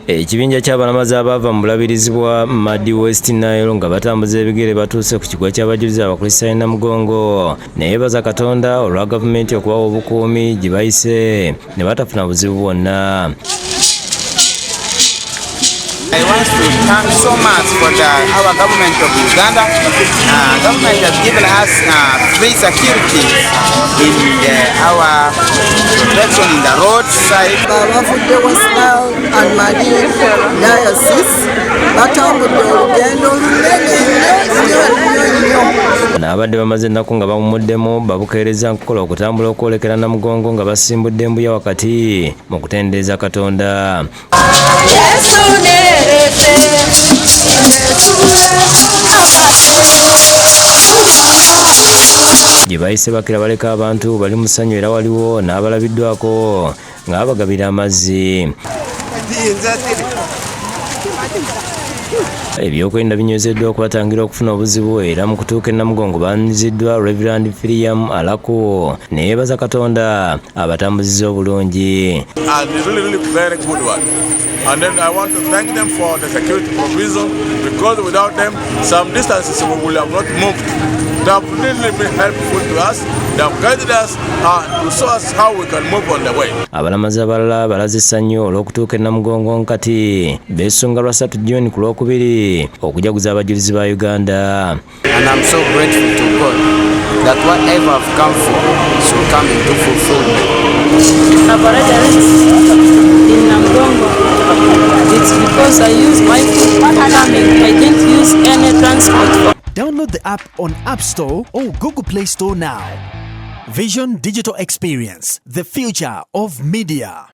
Ekibinja ky'abalamazi abaava mu bulabirizi bwa Madi West Nile nga batambuza ebigere batuuse ku kigo ky'abajulizi Abakristaayo Namugongo, naye baza Katonda olwa gavumenti okubawa obukuumi gye bayise ne batafuna buzibu bwonna. I want to thank so much for our government of Uganda. Government has given us free security in our protection in the roadside. Abavudde West Nile and Madi Diocese batambudde olugendo lunene nnyo nnyo nnyo nnyo. N'abadde bamaze ennaku nga bawummuddemu babukeereza nkukola okutambula okwolekera Namugongo nga basimbudde embuya wakati mu kutendereza Katonda. Yesu nerete. Gye bayise bakira baleka abantu bali mu ssanyu, era waliwo n'abalabiddwako nga babagabira amazzi. Ebyokwerinda binywezeddwa okubatangira okufuna obuzibu, era mu kutuuka e Namugongo baaniriziddwa Reverend Firiam Alaku, neyeebaza Katonda abatambuziza obulungi. And it's really, really very good one. And then I want to thank them for the security provision, because without them, some distances we will have not moved. They have really been helpful to us. They have guided us to show us how we can move on the way. Abalamazi abalala balaze essanyu olw'okutuuka e Namugongo, nkati beesunga lwa 3 Juni ku Lwokubiri okujaguza abajulizi ba Uganda. And I'm so grateful to God that whatever I've come for should come into fulfillment. I've already reached in Namugongo. It's because I use my foot for coming. I didn't use any transport for Download the app on App Store or Google Play Store now. Vision Digital Experience, the future of media.